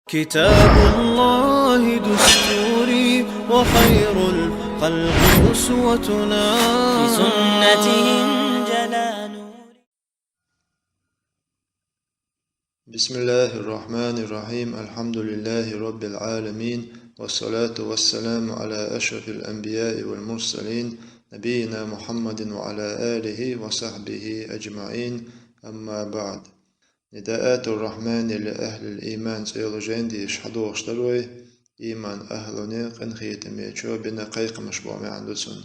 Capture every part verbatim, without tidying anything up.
كتاب الله دستوري وخير الخلق أسوتنا. بسنته انجلى نوري. بسم الله الرحمن الرحيم. الحمد لله رب العالمين، والصلاة والسلام على أشرف الأنبياء والمرسلين، نبينا محمد وعلى آله وصحبه أجمعين. أما بعد. نداءات الرحمن لأهل الإيمان цӀе йолу жайна деша хьадогӀуш дара вай, ийман ахӀлуне, къинхетамечо бина кхайкхамаш боху маьӀна ду цунна.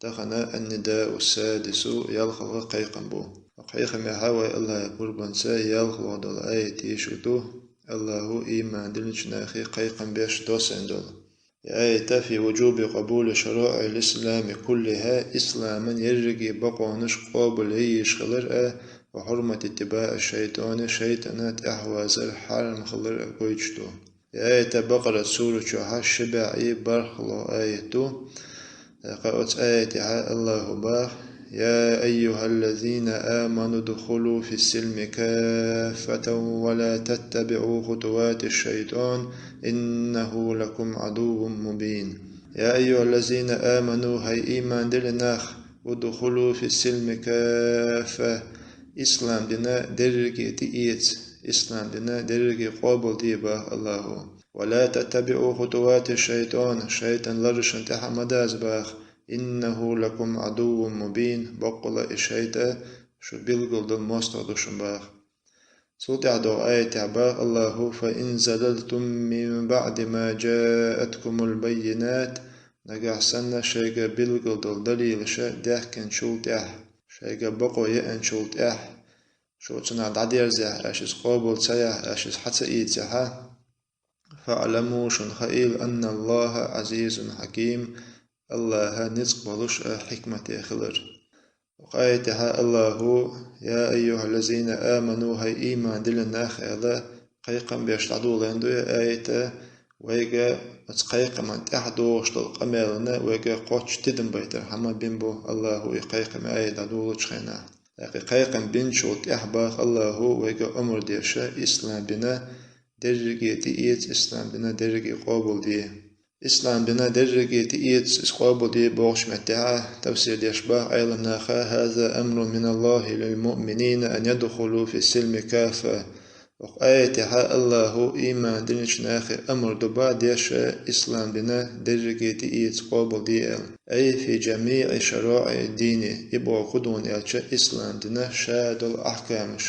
Тахана ан-нидаъу ссадису, ялхалгӀа кхайкхам бу. Кхайкхамехь вай АллахӀан къурбанца ялхалгӀа долу аят йийшур ду, АллахӀа ийман диллинчу нахе кхайкхам беш доссийна долу. И аят фи вуджуби къабули шараиӀил ислами куллиха, исламан ерриге бакъонаш къобал ян йиш хилар а, ва хьурмати иттибаӀи шайтӀани, шайтӀана тӀаьхьавазар хьарам хилар а гойтуш ду. И аят Бакъарат сура чохь ши бӀе бархӀалгӀа аят ду. ТӀаккха оцу аятехь АллахӀа боху: «يا أيها الذين آمنوا ادخلوا في السلم كافة ولا تتبعوا خطوات الشيطان إنه لكم عدو مبين». «يا أيها الذين آمنوا», хӀай ийман диллина нах, «ادخلوا في السلم كافة», ислам дина дерриге тӀеэца, ислам дина дерриге къобал де боху АллахӀа. «ولا تتبعوا خطوات الشيطان», шайтӀан ларашна тӀаьхьа ма даза боху. «إنه لكم عدو مبين», баккъала и шайтӀа шу билггал долу мостагӀа ду шуна боху. Цул тӀаьхьа долу аятехь боху АллахӀа: «فإن زللتم من بعد ما جاءتكم البينات», нагахь санна шайга билггал долу далилаш даьхкинчул тӀаьхьа, шайга бакъо еанчул тӀаьхьа, шу цунах дӀадерзахь, аша иза къобал ца яхь, аша иза хьа ца ийцахь, «فاعلموا», шуна хаийла, «أن الله عزيز حكيم», АллахӀ ницкъ болуш а, хьикмате хилар. Кхин а аятехь АллахӀа: «يا أيها الذين آمنوا», хӀай ийман диллина нах, аьлла, кхайкхам беш дӀадолийна ду и аят, вайга оцу кхайкхаман тӀаьхьа догӀуш долу къамелана вайга кхоччуш тидам байтархьама бина бу АллахӀа и кхайкхаман аят дӀадолучу хенахь. ТӀаккха и кхайкхам бинчул тӀаьхьа боху АллахӀа вайга омра деш, ислам дина дерриге тӀеэца, ислам дина дерриге къобал де. Ислам дина дерриге тӀеэца, иза къобал де бохучу меттехь тафсир деш боху Ӏеламнаха: «هذا أمر من الله للمؤمنين أن يدخلوا في السلم كافة». Оцу аятехь АллахӀа ийман диллинчу нахе амр ду боху деш, ислам дина дерриге тӀеэца, къобал де аьлла. «أي في جميع شرائع الدين», и боху хӀун ду аьлча, ислам дина ша долу ахькамаш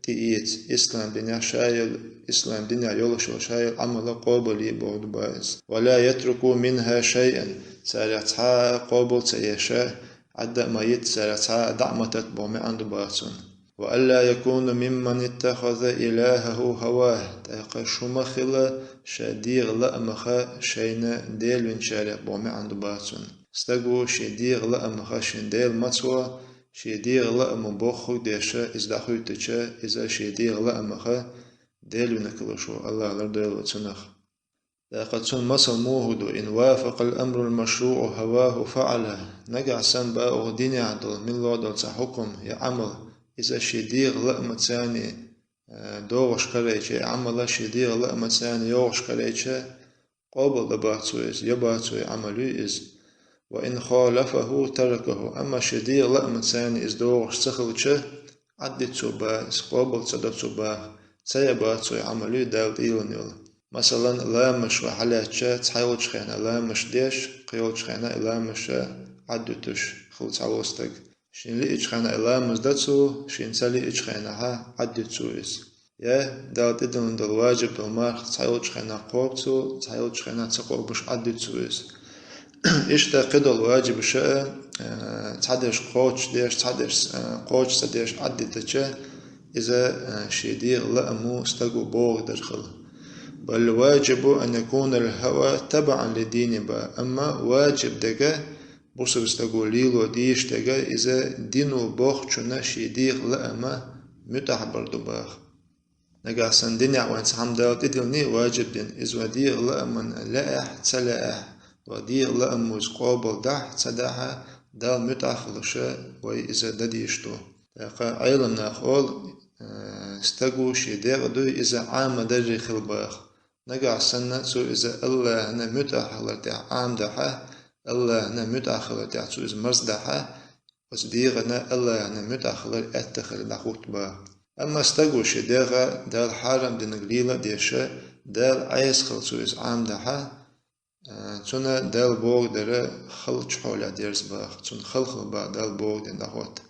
тӀеэца, ислам динехь ша йолу, ислам динехь йолуш йолу ша йолу Ӏамал къобал е боху ду боху иза. «ولا يتركوا منها شيئا», царах цхьа а къобал ца еш, Ӏадда а ма йита, царах цхьа а дӀа а ма татта боху маьӀна ду боху цунна. «وألا يكونوا ممن اتخذ إلهه هواه», тӀаккха шу ма хила ша дегӀан лаамах шайна дела винчарех боху маьӀна ду боху цунна. Стаго шен дегӀан лаамах шен дела ма цо, шен дегӀан лаамо бохург деш, иза дӀахӀоьттича, иза шен дегӀан лаамах дела вина хилла шу, АллахӀ лардойла вай цунах. ТӀаккха цуьнан масал муха ду: «إن وافق الأمر المشروع هواه فعله». Нагахь санна боху динехь долу милла а долу цхьа хӀукум я Ӏамал, иза шен дегӀан лаамаца, э, догӀуш карайча, и Ӏамал шен дегӀан лаамаца йогӀуш карайча, къобал до боху цо иза, йо боху цо и Ӏамал иза. «وإن خالفه تركه». Амма шен дегӀан лаамаца иза догӀуш ца хилча, Ӏадда цо боху иза, къобал ца до цо боху, ца йо боху цо и Ӏамал, Дала тӀейиллина йолу. Масалан, ламазаш вай хьалаьцча, цхьайолчу хенахь ламазаш деш, кхийолчу хенахь и ламазаш Ӏадда туьш хилла цхьаволу стаг. Шена лиъчу хенахь и ламаз до цо, шена ца лиъчу хенахь Ӏадда цо иза. Я Дала тӀедиллина долу важиб долу марха цхьайолчу хенахь кхобу цо, цхьайолчу хенахь ца кхобуш Ӏадда цо иза. Иштта кхидолу важибаш а, э, цхьадерш кхочушдеш, цхьадерш, э, кхочуш ца деш Ӏадда дича, иза, э, шен дегӀан лаамо стаго бохург дар хила. «بل الواجب أن يكون الهوى تبعا للدين», боху. Амма важиб дерг, бусалба стаго лело дезаш дерг, иза дино бохучунна шен дегӀан лаама муьтӀахь бар ду боху. Нагахь санна динехь вайна цхьа хӀума Дала тӀедиллина важиб дин, иза вайн дегӀан лаамна лаахь, ца лаахь, вайн дегӀан лаамо иза къобал дахь, ца дахь, Далла муьтӀахь а хилуш, вай иза дан дезаш ду. ТӀаккха Ӏеламнаха олу, э, стаго шен дегӀ дуй, иза Ӏама дарре хила боху. Нагахь санна цо иза АллахӀана муьтӀахь хилар тӀехь Ӏамадахь, АллахӀана муьтӀахь хилар тӀехь цо иза марздахь, оцу дегӀана АллахӀана муьтӀахь хилар аьтта хилар дӀахӀутту боху. Амма стага шен дегӀ Дала хьарам динарг лела а деш, Дала Ӏеса хилла цо иза Ӏамадахь, а, цунна Дала бохург дар халчу хьолехь дерза боху, цунна хала хила боху Дала бохург дина дӀахӀотта.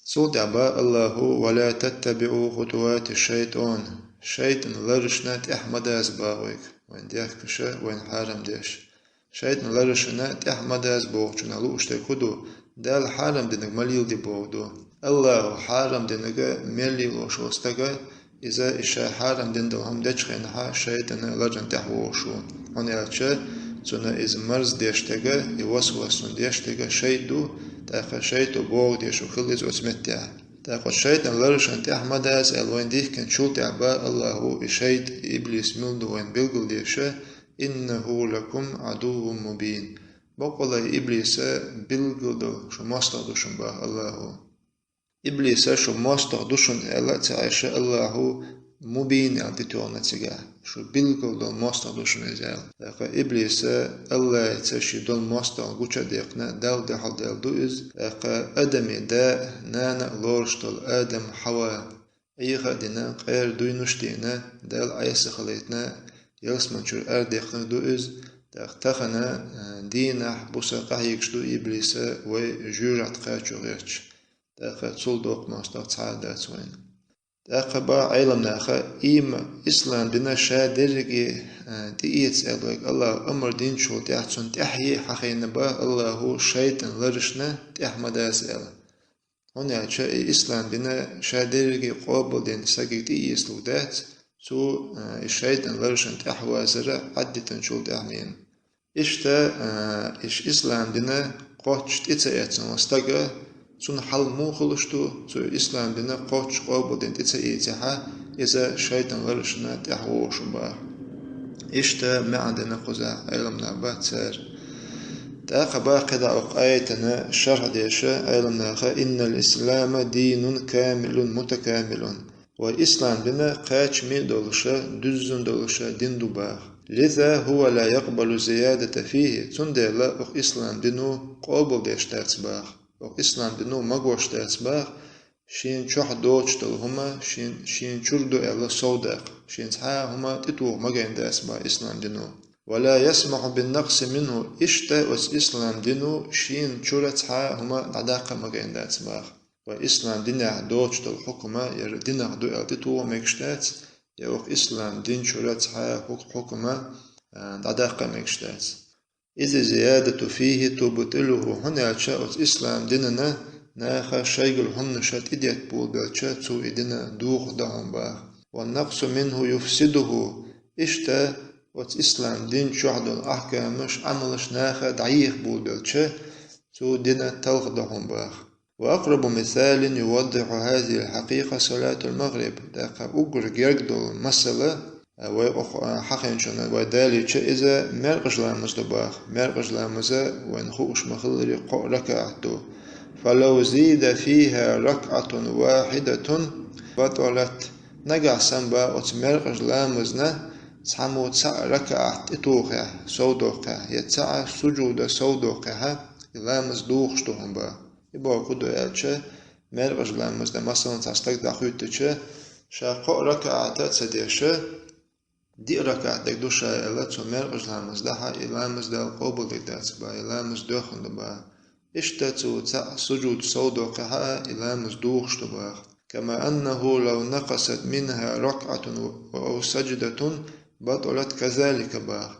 Цул тӀаьхьа боху АллахӀа: «Ва ла таттабиӀу хутувати шайтӀан». ШайтӀан ларашна тӀаьхьа ма даза боху вайга, вайна дехкаш, вайна хьарам деш. ШайтӀан ларашна тӀаьхьа ма даза бохучунах лууш дерг хӀун ду? Дала хьарам динарг ма леладе бохург ду. АллахӀа хьарам динарг мел лелош волу стаг, иза и ша хьарам дина долу хӀума дечу хенахь шайтӀан ларашна тӀаьхьа вогӀуш ву. ХӀунда аьлча цунна иза марздеш дерг, и васвас цунна деш дерг шайтӀа ду, тӀаккха шайтӀа бохург деш ву хилла иза оцу меттехь. ТӀаккха оцу шайтӀан ларашна тӀаьхьа ма даза аьлла вайна дихкинчул тӀаьхьа боху АллахӀа, и шайтӀа, и иблис мила ду вайна билгал деш: «ИннахӀу лакум Ӏадуввун мубин». Баккъалла и иблис билггал долу шун мостагӀа ду шуна боху АллахӀа. Иблис шун мостагӀа ду шуна аьлла а ца Ӏаш, АллахӀа мубин аьлла тӀетоьхна цигахь, шун билггал долу мостагӀа ду шуна иза аьлла. ТӀаккха иблис АллахӀаца шен долу мостагӀа гуча а дехна, Далла дуьхьал даьлла ду иза. ТӀаккха адамийн да а, нана а лоруш долу Адам, Хьава, Ӏеха а дина, къера дуйнаш а дина, Дала Ӏеса хилийтина, ялсамани чуьра арадаьккхинарг ду иза. ТӀаккха тахана, а, дийнахь, буса къахьоьгуш ду иблис вай жоьжахатин кхачо гӀерташ. ТӀаккха цул доккха мостагӀа цхьа а дац вайна. ТӀаккха боху Ӏеламнаха, ийма ислам дина ша дерриге, а, тӀеэца аьлла вайга АллахӀа амар динчул тӀаьхьа цунна тӀаьхье хьахийна боху АллахӀа шайтӀан ларашна тӀаьхьа ма даза аьлла. ХӀунда аьлча и ислам дина ша дерриге къобалдина стаге тӀеэцалур дац, цо, а, и шайтӀан ларашна тӀаьхьавазар Ӏаддитинчул тӀаьхьа мена. Иштта, а, иш ислам дина кхоччуш тӀе ца эцна волу стаг, цуьнан хьал муха хуьлуш ду, цо ислам дина кхоччуш къобалдина тӀе ца эцахь, иза шайтӀан ларашна тӀаьхьа вогӀуш ву боху. Иштта маьӀна дина кхузахь Ӏеламнаха боху цара. ТӀаккха боху кхидӀа оцу аятана шархь деш Ӏеламнаха: «Иннал ислама динун камилун мутакамилун». Вай ислам дина кхачаме а долуша, дуьззина долуша дин ду боху. «Лиза хӀува ла якъбалу зиядата фихӀи», цундела оха ислам дино къобалдеш дац боху. Оха ислам дино магош дац боху, шена чохь доцуш долу хӀума шен, шена чуьра ду аьлла сов даккха, шена цхьа а хӀума тӀетоха магийна дац боху ислам дино. «Ва ла ясмахӀу бин накъси минхӀу», иштта оцу ислам дино шена чуьра цхьа а хӀума дӀадаккха магийна дац боху. Вай ислам динехь доцуш долу хьукма яра динах ду аьлла тӀетоха мегаш дац, я оха ислам дин чуьра цхьа а хӀук-, хьукма, а, дӀадаккха мегаш дац. «Иза зиядату фихӀи тубтӀилухӀу», хӀунда аьлча оцу ислам динана наха шайгара хӀуманаша тӀедетта болабелча, цо и дина дохадо хьуна боху. «Ва накъсу минхӀу юфсидухӀу», иштта оцу ислам дин чохь долу ахкамаш, Ӏамалаш наха дӀайеха болабелча, цо дина талхадо хьуна боху. «Ва акърабу мисалин юваддихьу хӀазихӀил хьакъикъа салатул магъриб». ТӀаккха уггар герга долу масала, а, вай оха, а, хьахийначунна вай далийча, иза маьркӀажа ламаз ду боху. МаьркӀажа ламаз вайна хууш ма-хиллара кхоъ ракаӀат ду. «Фалав зида фихӀа ракъатун вахӀидатун батӀалат». Нагахь санна боху оцу маьркӀажа ламазна цхьаммо цхьаъ ракаӀат тӀетухахь, сов доккхахь, я цхьаъ сужуда сов доккхахь, и ламаз духуш ду хьуна боху. И бохург хӀун ду аьлча, маьркӀажа ламазна, масалан, цхьа стаг дӀахӀоьттича, ша кхоъ ракаӀат а ца деш, диъ ракаӀат дерг ду ша аьлла, цо маьркӀажа ламаз дахь, и ламаз Дала къобалдийр дац боху, и ламаз доьхна ду боху. Иштта цо цхьаъ сужуд сов доккхахь а, и ламаз духуш ду боху. «Кама аннаху лав накъасат минха ракъатун ва ав саждатун баталат казалика», боху.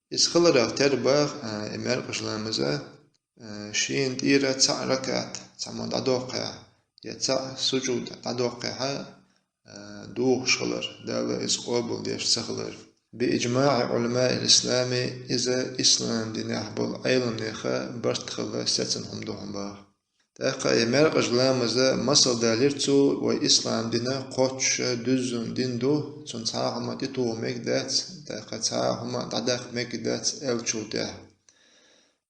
Иза хиларах тера боху, а, и маьркӀажа ламаз, а, шена тӀера цхьаъ ракаӀат цхьаммо дӀадоккхахь, я цхьаъ сужуд дӀадоккхахь, а, духуш хилар, Дала иза къобалдеш ца хилар. «Би иджмаӀи Ӏуламаил ислами», иза ислам динехь болу Ӏеламнеха барт хилла сецна хӀума ду хьуна боху. ТӀаккха и маьркӀажа ламаза масал далира цо, вай ислам дина кхоччуш дуьззина дин ду, цунна цхьа а хӀума тӀетуха мега дац, тӀаккха цхьа а хӀума дӀадаккха мега дац аьллачул тӀаьхьа.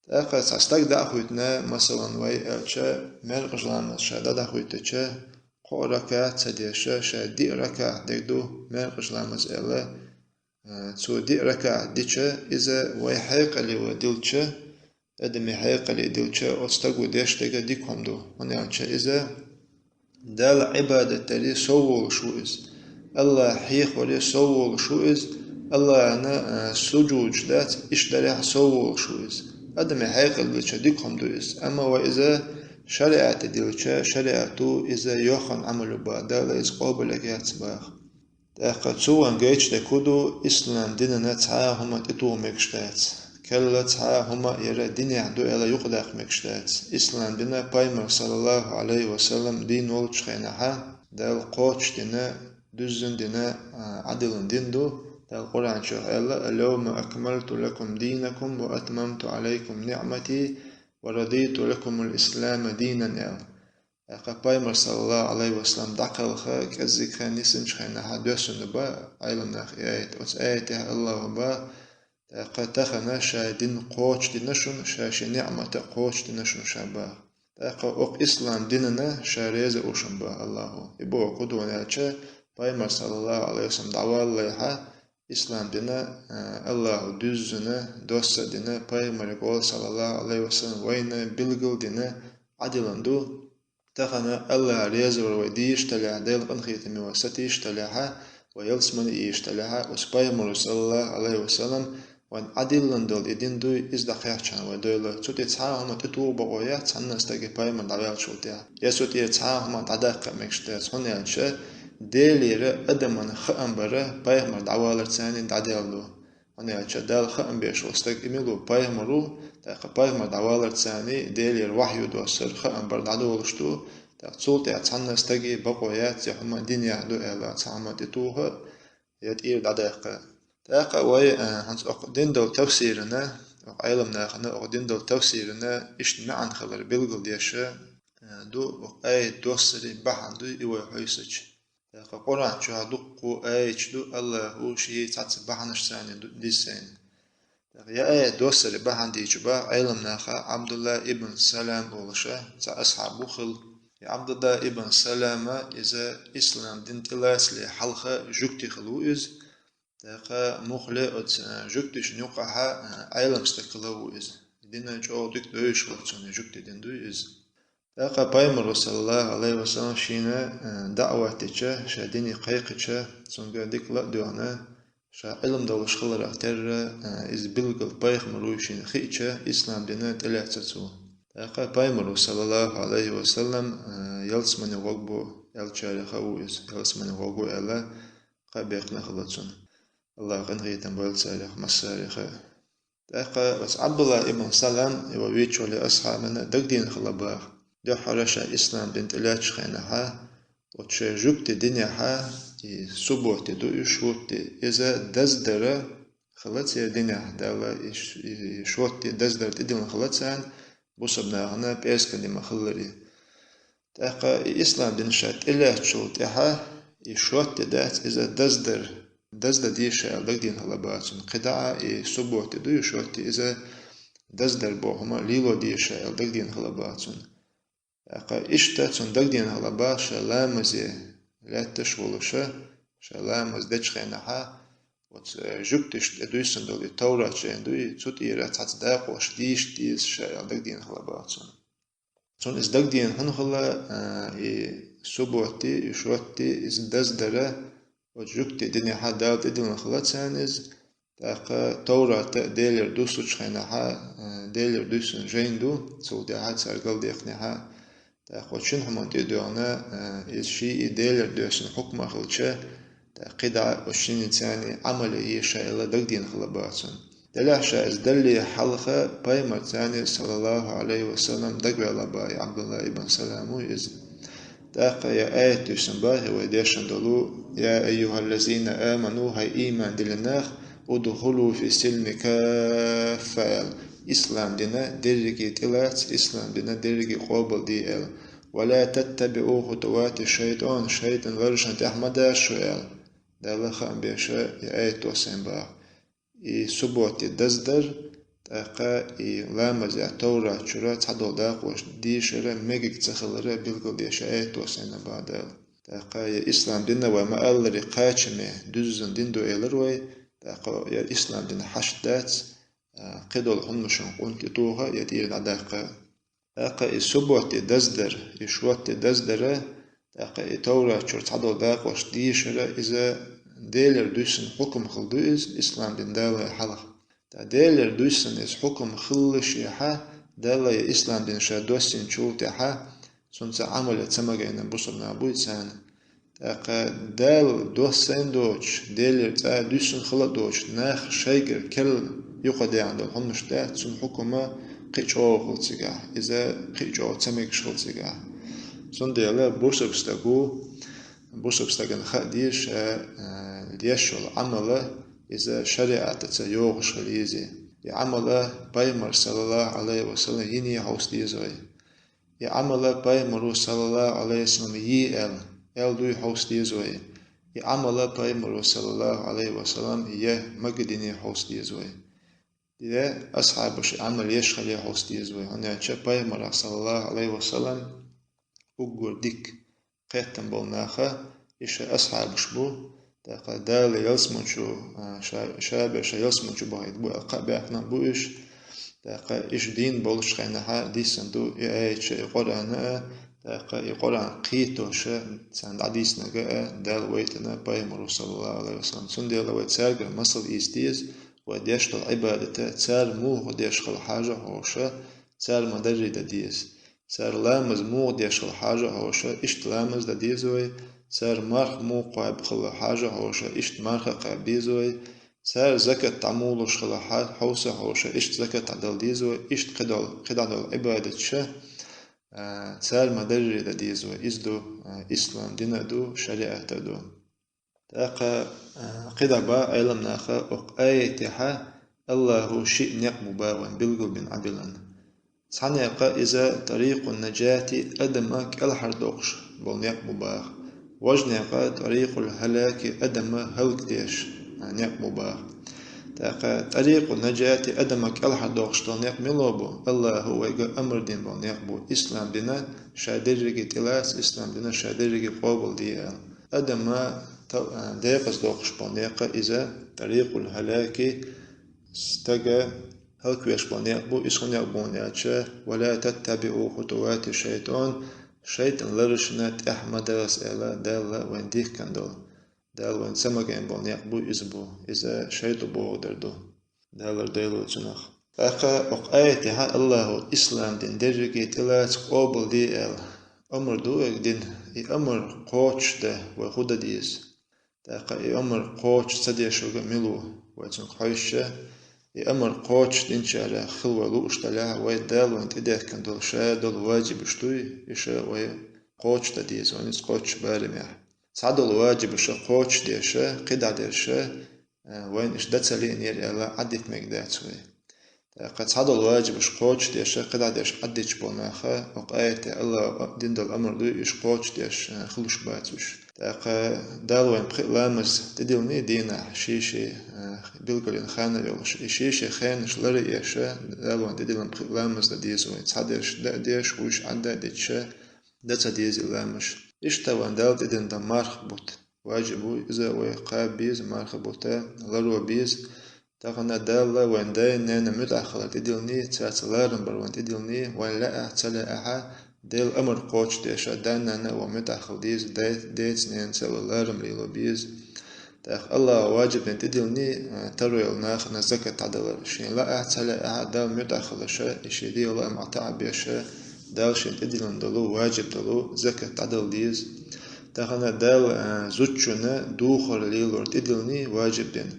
ТӀаккха цхьа стаг дӀа а хӀуьттина, масалан, вай аьлча, маьркӀажа ламаз ша дӀа-, дӀахӀуьттича, кхоъ ракаӀат ца деш, ша диъ ракаӀат дерг ду маьркӀажа ламаз аьлла, а, цо диъ ракаӀат дича, иза вай хьекъале вай дилча, адамий хьекъале дилча, оцу стага деш дерг дика хӀума ду. ХӀунда аьлча иза Далла Ӏибадат даре сов волуш ву иза. АллахӀ хьехоре сов волуш ву иза. АллахӀана, а, сужуд дац, иштта дарехь сов волуш ву иза. Адамий хьекъале дилча дика хӀума ду иза. Амма вай иза шариӀате дилча, шариӀато иза йохана Ӏамал ю боху, Дала иза къобалъян яц боху. ТӀаккха цо вайна гайташ дерг хӀун ду? Ислам динана цхьа а хӀума тӀетугӀа мегаш дац. Керла цхьа а хӀума яра динехь ду аьлла юкъадаккха мегаш дац. Ислам дина Пайхамар, саллаллаху Ӏалайхи ва саллам, дийна волчу хенахьа, Дала кхочушдина, дуьззина дина, а, Ӏадиллина дин ду. Дала Къуръан чохь аьлла: «Ал-йовма акмалту лакум дийнакум ва атмамту Ӏалайкум ниӀмати ва радийту лакумул ислама дийнан», аьлла. ТӀаккха Пайхамар, саллаллаху Ӏалайхи ва саллам, дӀакхалха кӀеззиг хан нисинчу хенахьа доьссина бу Ӏеламнаха и аят. Оцу аятехь АллахӀа боху: «ТӀаккха тахана ша дин кхочушдина шуна, ша шен ниӀмат а кхочушдина шуна», ша боху. ТӀаккха оцу ислам динана ша реза ву шуна боху АллахӀа. И бохург хӀун ду аьлча, Пайхамар, саллаллаху Ӏалайхи ва саллам, дӀаваллалехьа, ислам дина, а, АллахӀа дуьззина, доссадина, Пайхамарга гӀо, саллаллаху Ӏалайхи ва саллам, вайна билгалдина, Ӏадиллина ду. Тахана АллахӀ резавар вай дийша талахь, Делан къинхетаме вай сатийша талахьа, вай ялсамане ийша талахьа, оцу Пайхамаро, саллаллаху Ӏалайхи ва саллам, вайна Ӏадиллина долу и дин дуй, иза дӀакхаьчча вай дойла. Цу тӀе цхьа а хӀума тӀетугӀу бакъо яц цхьанна стаге Пайхамар дӀаваьллачул тӀаьхьа. Я цу тӀе цхьа а хӀума дӀадаккха мегаш дац, хӀунда аьлча Делера адаман хаам бара Пайхамар дӀаваларца дӀадаьлла ду. ХӀунда аьлча Далла хаам беш волу стаг и мила ву? Пайхамар ву, тӀаккха Пайхамар дӀаваларца Делера вахьйу доссар хаам бар дӀадолуш ду, тӀаккха цул тӀаьхьа цхьанна стаге бакъо яц я хӀума динехь ду аьлла, цхьа хӀума тӀетугӀа я тӀера дӀадаккха. ТӀаккха вай, а, хӀинца окху дин долу тафсирана, окху Ӏеламнахана окху дин долу тафсирана иштта маьӀна хилар билгалдеша, а, ду, окху аят доссаре бахьана дуй и вай хьуьйсучу. ТӀаккха Къуръан чохь дуккха аяташ ду, АллахӀа шен цхьацца бахьанашца ду-, диссина. ТӀаккха я аят доссаре бахьана дийчу боху Ӏеламнаха Ӏабдулла ибн Салам олуша, цхьа асхьаб ву хилла. И Ӏабдулла ибн Салама иза ислам дин тӀелацале хьалха жуьгти хилла ву иза. ТӀаккха муххале оцу, а, жуьгташна юккъахьа, а, Ӏелам стаг хилла ву иза. Дина чӀогӀа дика девзаш хилла цунна, жуьгти дина дуй иза. ТӀаккха Пайхамаро, саллаллаху Ӏалайхи ва саллам, шена, а, даӀват дича, ша дине кхайкхича, цуьнга дика ла а доьгӀна, ша Ӏилма долуш хиларах терра, а, иза билггал пайхамар вуй шена хиъча, ислам дина тӀелаьцна цо. ТӀаккха Пайхамаро, саллаллаху Ӏалайхи ва саллам, а, ялсамане гӀоргбу аьллачарех а ву иза, ялсамане гӀоргву аьлла, кхаъ баьккхина хилла цунна. АллахӀа къинхетам бойла царех массарех а. ТӀаккха оцу Ӏабдулла ибн Салам, и вай виччале асхьабана дагадеана хилла боху. Дуьххьара ша ислам дин тӀелаьцначу хенахьа, оцу шайн жуьгти динехьа, и субботи ду, и шотти, иза даздара хилла церан динехь, Далла и ш-, и шотти даздара тӀедиллина хилла царна, бусалба нахана пӀераскан дин ма-хиллара. ТӀаккха и ислам дин ша тӀелаьцначул тӀаьхьа, и шотти дац, иза даздар, даздан деза ша аьлла дагадеана хилла боху цунна. КхидӀа а и субботи ду, и шотти, иза даздар боху хӀума лело деза ша аьлла дагадеана хилла боху цунна. ТӀаккха иштта цунна дагадеана хилла боху ша ламазе лаьтташ волуша, ша ламаз дечу хенахьа, оцу, э, жуьгташна тӀе дуьйсина долу и Таврат жайна дуй, цу тӀера цхьацца дакъош дийша деза ша аьлла дагадеана хилла боху цунна. Цунна иза дагадеана хӀунда хилла, а, и субботи, и шотти, иза даздара, оцу жуьгти динехьа Далла тӀедиллина хилла царна иза, тӀаккха Таврата Делера дуссучу хенахьа, а, Делера дуьссина жайна ду, цул тӀаьхьа цара галдаьккхинехьа, тӀаккха оцу шина хӀуманна тӀе а доьгӀна, а, иза ший и Делера доьссина хьукма а хилча, тӀаккха кхидӀа оцу шинна царна Ӏамал е еза ша аьлла дагадеана хилла боху цунна. Делахь ша иза далле хьалха пайхамарца, саллаллаху Ӏалайхи ва саллам, дагаваьлла боху и Ӏабдулла ибн Салам ву иза. ТӀаккха я аят дуьйсина боху вай дешна долу: «Я айюхаллазина аману», хӀай ийман диллина нах, «удхулу фи силми каффа», аьлла. Ислам дина дерриге тӀелаца, ислам дина дерриге къобалде аьлла. «Ва ла таттабиу хутувати шайтӀан», шайтӀан ларашна тӀехь ма даша шу аьлла. Далла хаам беша я аят доссийна боху. И субботи даздар, тӀаккха и ламазехь Таврат чуьра цхьадолу дакъош дийшара мегиг ца хилара билгалдеша аят доссийна боху Дала. ТӀаккха я ислам дина вай ма-аллара кхачаме дуьззина дин ду элира вай, ТӀаккха я ислам дина хьашт дац, а, кхидолу хӀуманашна къунтӀ тоха, я тӀера дӀадаккха. ТӀаккха и суббота де даздар, и шотта де даздара, тӀаккха и Товрат чуьра цхьадолу дакъош дешара, иза Делера дуьссина хьукам хилла ду иза, ислам дин далале хьалха. Ткъа Делера дуьссина иза хьукам хиллашехьа, Дала я ислам дин ша доссинчул тӀаьхьа, цунца Ӏамал ян ца магийна бусурнах буй царна. ТӀаккха Дала доссийна доцуш, Делера цӀа дуьссина хила а доцуш, нах шайгара керла юкъадаьхна долу хӀуманаш дац, цунна хьукма кхин а чӀогӀа хила цигахь, иза кхин а чӀогӀа ца мегаш хила цигахь. Цундела бусург стаг ву, бусург стагана хаа деза ша, а, деш йолу Ӏамала, иза шариӀатаца йогӀуш хила еза. И Ӏамала пайхамар, саллаллаху Ӏалайхи ва саллам, йине хьовса деза вай. И Ӏамала пайхамаро, саллаллаху Ӏалайхи ва саллам, йи аьлла, аьлла дуй хьовса деза вай. И Ӏамала пайхамаро, саллаллаху Ӏалайхи ва саллам, я магадине хьовса деза вай. Я асхьабаш Ӏамал еш хиле хьовса деза вай. ХӀунда аьлча пайхамарах, саллаллаху Ӏалайхи ва саллам, уггар дика кхеттам болу наха, и ша асхьабаш бу, тӀаккха Дала ялсаманчу, а, ша, ша бен ша ялсаманчу бахийта бу, кхаа баьхна бу уьш, тӀаккха иштта дийна болуш хенахьа дийцина ду и аяташ, и Къуръана а, тӀаккха и Къуръан кхетоша царна дӀадийцинарг а, Дала вайтина пайхамаро, саллаллаху Ӏалайхи ва саллам. Цундела вай цаьргара масал ийца деза, вай деш долу Ӏибадата, цара муха деш хила хьажа а хьоша, цара ма-дарри дан деза. Цара ламаз муха деш хила хьажа а хьоша, иштта ламаз дан деза вай, цара марха муха кхаба хила хьажа а хьоша, иштта марха а кхаба деза вай, цара закат дӀа муха луш хила хьа-, хьовса а хьоша, иштта закат дӀадала деза вай, иштта кхидолу, кхидӀа долу Ӏибадаташ а, цара ма-дарри дан деза вай. Иза ду, а, ислам дин а ду, шариӀат а ду. ТӀаккха, а, кхидӀа боху Ӏеламнаха, окху аятехьа Аллахо шиъ некъ бу боху вайн билгалбина Ӏадбилан. Цхьа некъ иза тарикъун-наджати, адама кӀелхьардоккхуш болу некъ бу боху. Важа некъ тарикъул-хӀалаки, адама хӀаллакдеш, а, некъ бу боху. ТӀаккха тарикъун-наджати, адама кӀелхьардоккхуш долу некъ мила бу? Аллахо вайга амар дина болу некъ бу. Ислам дина ша дерриге тӀелаца, ислам дина ша дерриге къобалде аьлла. Адама та-, а, декъаза доккхуш болу некъ иза тарикъул-хӀалаки, стага хӀаллаквеш болу некъ бу, иза хӀун некъ бу аьлча, «Ва ла таттабиӀу хутувати шайтӀан», шайтӀан ларашна тӀаьхьа ма даха аьлла, Дала вайна дихкина долу. Дала вайна ца магийна болу некъ бу иза бу. Иза шайтӀо бохург ду. Дала лардойла цунах. ТӀаккха окху аятехьа Аллахо ислам дин дерриге тӀелаца, къобалде аьлла, амар ду вайга дина. И амар кхочушдан вай хӀун дан деза? ТӀаккха и амар кхочуш ца деш верг мила ву? Вай цунах хьовсча, и амар кхочуш динчарах хила вай лууш делахь, вай Дала вайна тӀедехкина долу ша долу ваджибаш дуй, и ша вай кхочушдан деза, вайна иза кхочуш барамехь. Цхьадолу ваджибаш кхочушдеш, кхидӀа дерш, а, вайна иштта дан ца лиънера аьлла, Ӏаддита мегаш дац вай. ТӀаккха цхьадолу ваджибаш кхочушдеш, кхидӀа дерш Ӏаддиташ болу наха, окху аятехьа Аллахо дина долу амар дуй, уьш кхочушдеш, а, хуьлуш бац уьш. ТӀаккха Дала вайна пхи ламаз тӀедиллиний дийнахь, ши-ши, а, билгалйина ханна йолуш. И ши-ши хенаш лар а еш, Дала вайна тӀедиллина пхи ламаз дан деза вай. Цхьадерш дан а деш, вуьш Ӏадда а диташ, дан ца деза и ламазаш. Иштта вайна Дала тӀедиллина дан марха бутт. Ваджиб бу иза вай кхаба беза, марха бутт ларо беза. Тахана Дала вайн дай-ненан муьтӀахь хилар тӀедиллиний, цаьрца ларам бар вайн тӀедиллиний, вайн лаахь а, ца лаахь а, Делан амар кхочушдеш, дай-нанна а вайн муьтӀахь хила деза, дай-, дайца-ненаца а вай ларам лело беза. ТӀаккха Аллахо ваджиб дина тӀедиллиний, а, таро йолу нахана закат дӀадалар. Шен лаахь а, ца лаахь а, Далла муьтӀахь хилаша, и шен дегӀан лаам Ӏа тӀе а беша, Дала шен тӀедиллина долу, ваджиб долу закат дӀадала деза. Тахана Дала, а, зудчунна духар лелор тӀедиллиний ваджиб дина.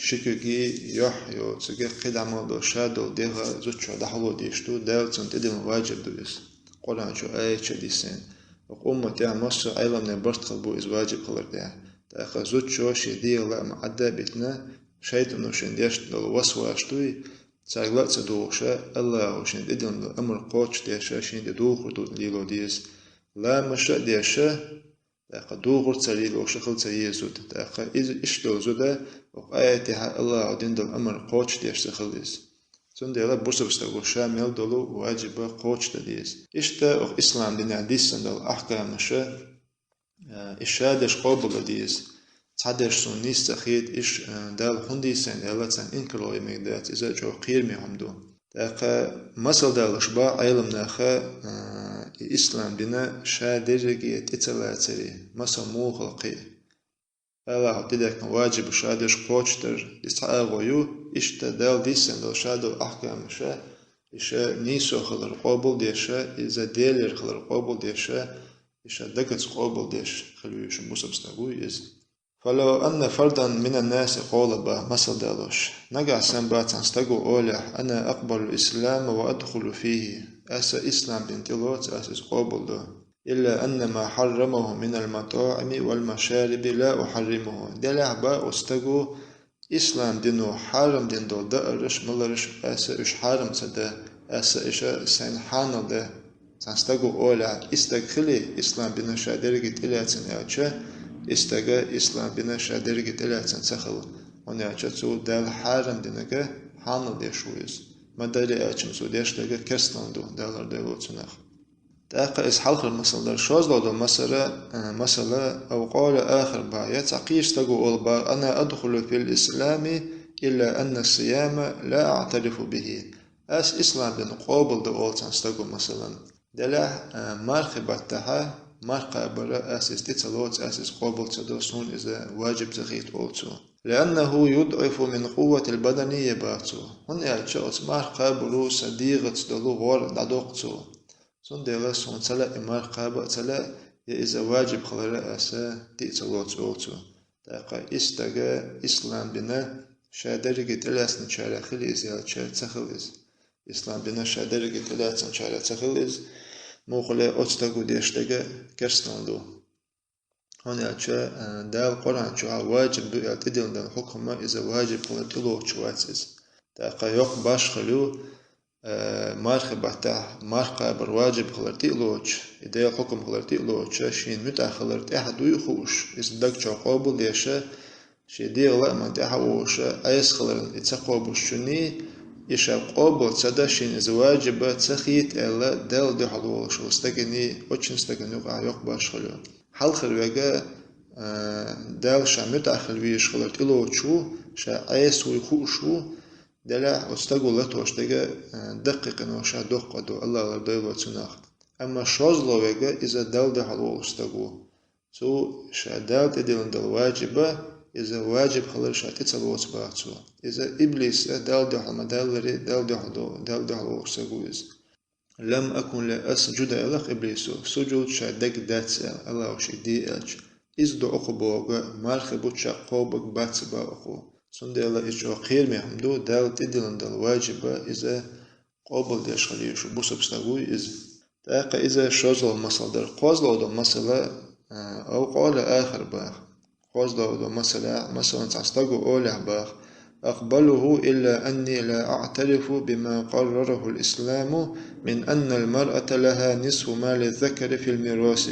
Ши куьйгий, йохь йоцург, кхидӀа мел долу ша долу дегӀ зудчо дӀахьуло дезаш ду, Дала цунна тӀедиллина ваджиб ду иза. Къуръан чу аяташ дисина. Окху умматехь массо а Ӏеламнех барт хилла бу иза ваджиб хилар тӀехь. ТӀаккха зудчо шен дегӀан лаам Ӏадда а битина, шайтӀано шен деш долу васвасаш дуй, цаьрга ла а ца духуша, Аллахо шен тӀедиллина долу амар кхочушдеша, шен тӀе духар ду лело деза. Ламазаш а деша, тӀаккха духар ца лелоша хила ца еза зуда. ТӀаккха иза иштта долу зуда, окху аятехьа Аллахо дина долу амар кхочушдеш ца хила иза. Цундела бусалба стаго ша мел долу ваджиба кхочушдан деза. Иштта окху ислам динехь диссина долу ахкамаша, а, и ша деш къобалдан деза. цхьадерш суна нийса ца хета, иштта, э, Дала хӀунда дийцад аьнна, царна инкарло е мегаш дац, иза чӀоагӀа кхераме хӀама да. ТӀаккха масал далуш ба Ӏеламнаха, э, и ислам дин ша дерриге тӀе ца лацаре, масал муха хила кхы. Аллахьа тӀадехка ваджиб ша деш кхочушдар, из цхьа агӀо ю, иштта Дала дийцад дола ша дола ахькамаш, и ша нийсо хилар къоабалдеш, иза Делера хилар къоабалдеш, и ша дагаца къоабалдеш хила везаш бусалба стаг ва из. فلو أن فردا من الناس قال, ба масал далуш, нагахь санна ба цхьан стаго олехь: أنا أقبل الإسلام وأدخل فيه, аз ислам дин тӀелоцу, аз иза къоабалдо. إلا أن ما حرمه من المطاعم والمشارب لا أحرمه. Делахь ба оцу стаго ислам дино хьарам дина долу даарш, маларш, аз уьш хьарам ца до, аз уьш сайна хьанал до. Цхьан стаго олехь, и стаг хили ислам дин ша дерриге тӀелаьцна аьлча, и стаг ислам дин ша дерриге тӀелаьцна ца хила, хӀунда аьлча цо Дала хьарам динарг хьанал деш ву иза. Ма-дарра аьлча цо деш дерг керстанал ду, Дала лардойла цунах. ТӀаккха иза хьалхара масал дара. ШозлагӀа долу масала, э, масала, أو قال آخر, ба, я цхьа кхечу стаго олу, ба: أنا أدخل في الإسلام إلا أن الصيام لا أعترف به. Аз ислам дин къоабалдо олу цхьан стаго, масалан. Делахь, э, мархи баттахь марха кхабар аз иза тӀе ца лоцу, аз иза къоабал ца до, суна иза ваджиб ца хета олу цо. لأنه يضعف من قوة البدن, боху цо. ХӀунда аьлча оцу марха кхабаро сан дегӀаца долу гӀор дӀадоккху цо. Цундела суна ца лаьа и марха кхаба а ца лаьа, я иза ваджиб хилар аз тӀе а ца лоцу олу цо. ТӀаккха и стаг ислам дин ша дерриге тӀелаьцначарах хили иза аьлча, ца хила иза. Ислам дин ша дерриге тӀелаьцначарах ца хила иза, муххале оцу стаго деш дерг керстанал ду. ХӀунда аьлча, э, Дала Къуръан чохь ваджиб ду аьлла тӀедиллина долу хьукма иза ваджиб хилар тӀелоцуш вац иза. ТӀаккха йоккха башхалла ю, э, мархи баттахь марха кхабар ваджиб хилар тӀе а лоцуш, и Делан хьукма хилар тӀе а лоцуш, шена муьтӀахь хилар тӀаьхьа дуй хууш, иза даг чохь къоабалдеш, шен дегӀан лааман тӀаьхьа а волуш, Ӏеса хиларна и ца кхобуш чунний, и ша къобал ца дан, шена иза ваджиб ца хета аьлла, Далла дуьхьал волуш волу стагний, оцу стагана юкъахь йоккха башхалла ю. Хьалхара верг, а, Далла ша муьтӀахь хила везаш хилар тӀелоцуш ву, ша Ӏеса вуй хууш ву, делахь оцу стаго латош дерг, а, даккхий къинош ша доккха до, Аллах лардойла цунах. Амма шозлагӀа верг иза Далла дуьхьал волуш стаг ву. Цо ша Дала тӀедиллина долу ваджиб, иза ваджиб хилар ша тӀе ца лоцу боху цо. Иза иблиса Далла дуьхьал ма-даллара, Далла дуьхьал до, Далла дуьхьал волуш стаг ву иза. لم أكن لأسجد аьлла-кх иблисо, сужуд ша дерг дац аьлла, Аллахо шега де аьлча. Иза ду оцу бохург, мархи бутт ша кхобург бац боху. Цундела иза чӀогӀа кхераме хӀума ду, Далла тӀедиллина долу ваджиб иза къобалдеш хила везаш ву бусалба стаг вуй иза. ТӀаккха иза шозлагӀа масал дара. КхозлагӀа долу масала, а, أو قال آخر боху. КхозлагӀа долу масала, масалан, цхьан стаго олехь боху: أقبله إلا أني لا أعترف بما قرره الإسلام من أن المرأة لها نصف ما للذكر في الميراث.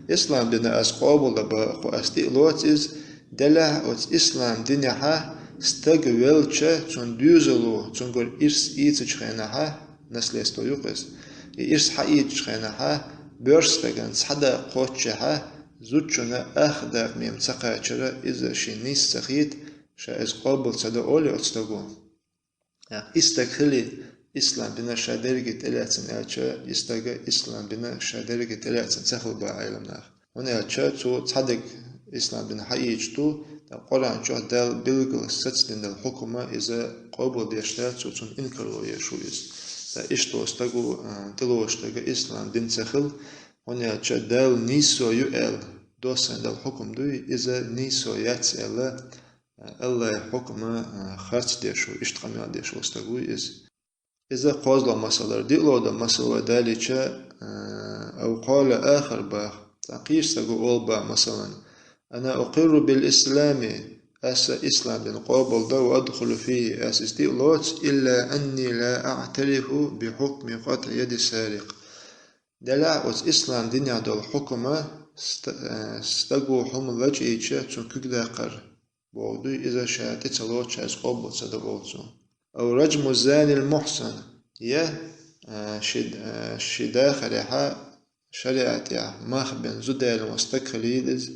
Ислам дин аз къобалдо боху, аз тӀе а лоцу иза, делахь оцу ислам динехь стаг велча, цунна доьзало, цуьнгара ирс ийцачу хенахь, наследство ю-кх иза, и ирс хьаийцачу хенахь, боьрша стагана цхьа дакъа кхоччехь, зудчунна ах дакъа мема ца кхачара, иза шена нийса ца хета, ша иза къобал ца до олий оцу стаго. И стаг хили, ислам дин ша дерриге тӀелаьцна аьлча, и стаг ислам дин ша дерриге тӀелаьцна ца хила боху Ӏеламнаха. ХӀунда аьлча цо цхьа дерг ислам дин хьаийцаш ду, ткъа Къуръан чохь Дала билггал сацдина долу хьукма иза къобалдеш дац, цо цунна инкарло еш ву иза. Ткъа иштта волу стаго, а, тӀелоцуш дерг ислам дин ца хила, хӀунда аьлча Дала нийсо ю аьлла доссийна долу хьукма дуй, иза нийсо яц аьлла, Аллахьан хьукма, а, харц деш ву, иштта къамел деш волу стаг вуй иза. Иза кхозлагӀа масал дара. ДиълагӀа долу масал вай далийча, а, أو قال آخر боху, цхьа кхечу стаго олу боху, масалан: أنا أقر بالإسلام, аса ислам дин къобалдо, وأدخل فيه, аса иза тӀе а лоцу, إلا أني لا أعترف بحكم قطع يد السارق. Делахь оцу ислам динехь долу хьукма ста-, а, стаго хӀума лачкъийча, цуьнан куьг даккхар боху дуй, иза ша тӀе ца лоцу, ша иза къобал ца до олу цо. أو رجم الزاني المحصن, я, а, ши, а, ши дахарехь шариӀатехь мах бина зуда даьлла волу стаг хилийла иза,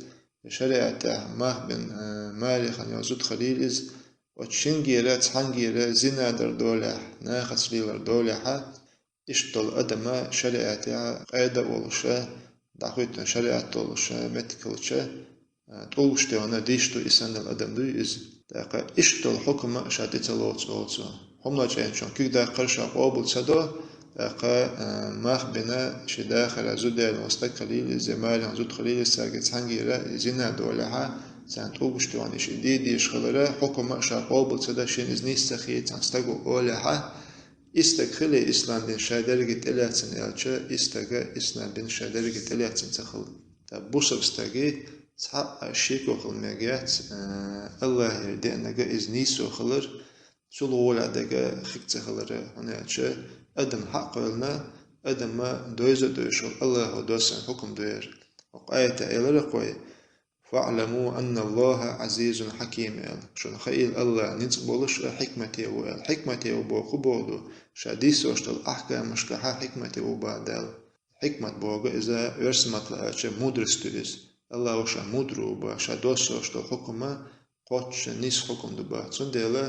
шариӀатехь мах бина, э, маьре хинна йолу зуда хилийла иза, оцу шингера, цхьаьнгера зина дар долехь, нахаца лелар долехьа, иштта долу адама шариӀатехь къеда а волуша, дӀахӀоьттина шариӀат долуша, меттиг хилча, а, тӀулгаш тӀе вахана дийш ду, и санна долу адам дуй иза. ТӀаккха иштта долу хьукма а ша тӀе ца лоцу олу цо. ХӀуманал чӀагӀдинчунна куьг даккхар ша къобал ца до, тӀаккха, а, мах бина ши дахара зуда яьлла волу стаг хилийла иза, я маьре хинна зуда хилийла иза, цаьрга цхьаьнгера и зина долехьа, царна тӀулгаш тӀе вахана и шиъ де дезаш хилара, хьукма а ша къобал ца до, шена иза нийса ца хета цхьана стага олехьа, и стаг хилий ислам дин ша дерриге тӀелаьцна аьлча, и стага ислам дин ша дерриге тӀелаьцна ца хила. Ткъа бусалба стаге цхьа а шеко хила мегаш яц, а, АллахӀера деанарг иза нийсо хилар, цул гӀолехь дерг хӀинца ца хилар, хӀунда аьлча адам хьакъ кхоьллина, адама дойза а дойзуш волу АллахӀа доссийна хьукма ду хӀара. ХӀокху аятехь элира кхо: «ФаӀламу анна Аллаха Ӏазизун хьаким», – аьлла. Шуна хаийла, АллахӀ ницкъ болуш а, хьикмате ву аьлла. Хьикмате ву бохург хӀун бохург ду? Ша диссош долу ахкамашкахьа хьикмате ву боху Дала. Хьикмат бохург иза оьрсийн маттахь аьлча мудрость ду иза. АллахӀ ша мудр ву боху, ша доссош долу хьукма кхоччуш нийса хьукма ду боху. Цундела,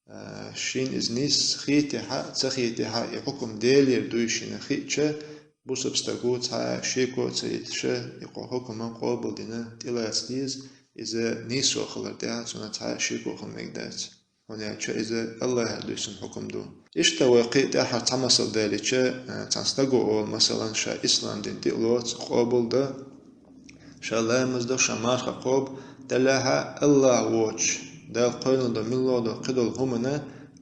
а, шена иза нийса хетахь а, ца хетахь а, и хьукма Делера дуй шена хиъча, бусалба стага цхьа а шеко а ца йиташ, и кхо хьукма къобал дина, тӀелаца деза, иза нийсо хилар тӀехь цунах цхьа а шеко хила мегаш дац. ХӀунда аьлча иза АллахӀера доссийна хьукма ду. Иштта вай кхин а тӀаьххьара цхьа масал далийча, а, цхьана стага олу, масалан, ша ислам дин тӀе а лоцу, къобал до, ша ламаз до, ша марха кхобу, делахь а АллахӀ воцуш, Дала кхоьллина долу муьлхха а долу кхидолу хӀуманна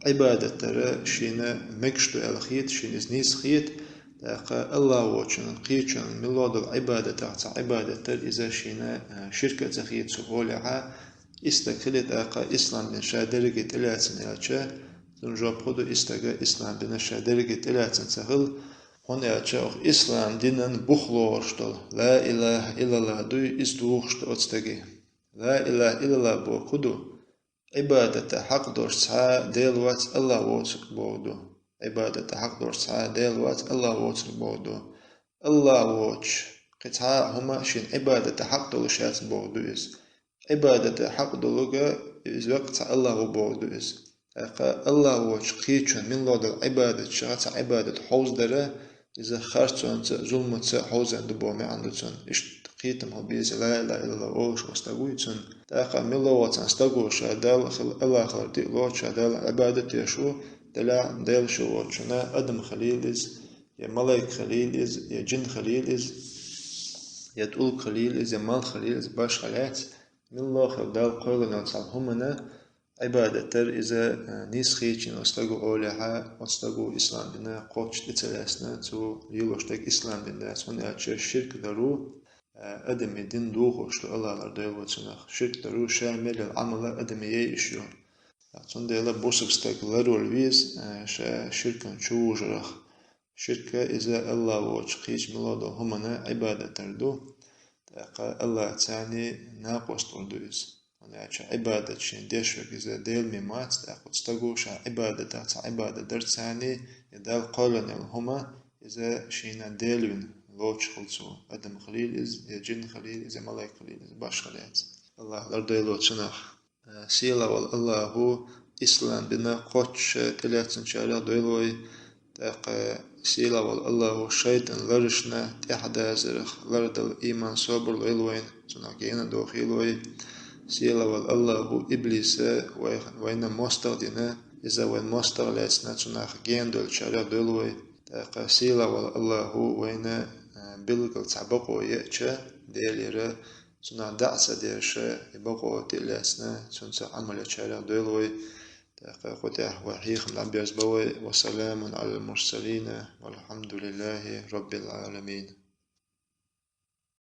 Ӏибадат дар шена мегаш ду аьлла хета, шена иза нийса хета, тӀаккха АллахӀ воцчунна кхечунна муьлхха а долу Ӏибадатах цхьа Ӏибадат дар иза шена, а, ширк а ца хета цу гӀолехьа, и стаг хилий тӀаккха ислам дин ша дерриге тӀелаьцна аьлча, цуьнан жоп хӀун ду: и стага ислам дин ша дерриге тӀелаьцна ца хила, хӀунда аьлча оха ислам динан бух лоруш долу ла илаха иллаллах дуй, иза духуш ду оцу стаге. Ла илаха иллаллах бохург хӀун ду? Ӏибадата хьакъ долуш цхьа а Дела вац, АллахӀ воцург бохург ду. Ӏибадата хьакъ долуш цхьа а Дела вац, АллахӀ воцург бохург ду. АллахӀ воцуш кхин цхьа а хӀума шена Ӏибадата хьакъ долуш яц бохург ду иза. Ӏибадата хьакъ долург иза веккъа цхьа АллахӀ ву бохург ду иза. ТӀаккха АллахӀ воцуш кхечунна муьлхха а долу Ӏибадатех цхьа Ӏибадат хьовзадар, иза харцонца а, зуламца а хьовзийна ду боху маьӀна ду цуьнан. Иштта кхетам хила беза ла илаха иллаллах олуш волу стаг вуй цунна. ТӀаккха муьлхха а волчу стага ша Далла хила, АллахӀ хилар тӀе а лоцуш, ша Далла Ӏибадат деш ву, делахь а Дела шу воцучунна адам хилийла иза, я малайк хилийла иза, я жин хилийла иза, я тӀулг хилийла иза, я малх хилийла иза, башха лаьцна, муьлхха а хила Дала кхоьллина йолу цхьана хӀуманна Ӏибадат дар иза, а, нийса хетачу стага олехьа, оцу стага ислам дина кхоччуш тӀе ца лаьцна, цо лелош дерг ислам дин дац, хӀунда аьлча ширк дар ву, а, адамийн дин духуш ду, АллахӀ лардойла вай цунах. Ширк дар ву, ша мел йолу Ӏамал а адамийн яйъаш ю. Цундела бусалба стаг ларвала веза, а, ша ширкана чу вужурах. Ширк иза АллахӀ воцуш кхечу муьлхха а долу хӀуманна Ӏибадат дар ду, тӀаккха АллахӀаца накъост лур ду иза. ХӀунда аьлча Ӏибадат шена деш верг иза Дела ма вац, тӀаккха оцу стага ша Ӏибадатах цхьа Ӏибадат дарца, я Далла кхоьллина йолу хӀума, иза шена Дела вина лоцуш хила цо. Адам хилийла иза, я жин хилийла иза, я малайк хилийла иза, башха лаьцна. АллахӀ лардойла вай цунах. Сийлахь волу АллахӀа ислам дина кхоччуш тӀелаьцначарех дойла вай. ТӀаккха сийлахь волу АллахӀа шайтӀан ларашна тӀаьхьадазарх лардала иман, собар лойла вайна, цунах гена а дохийла вай. Сийлахь волу АллахӀа иблиса вай, вайна мостагӀа дина, иза вайна мостагӀа лаьцна, цунах гена дойлачарех дойла вай. ТӀаккха сийлахь волу АллахӀа вайна, а, билггал цхьа бакъо еача, Делера, цунах дӀа а ца дерша, и бакъо тӀе а лаьцна, цунца Ӏамал ечарех дойла вай. ТӀаккха кху тӀехь вай хьехам дӀаберзабо вай. Ва саламун Ӏалал мурсалина, валхьамдулиллахӀи раббил Ӏаламин.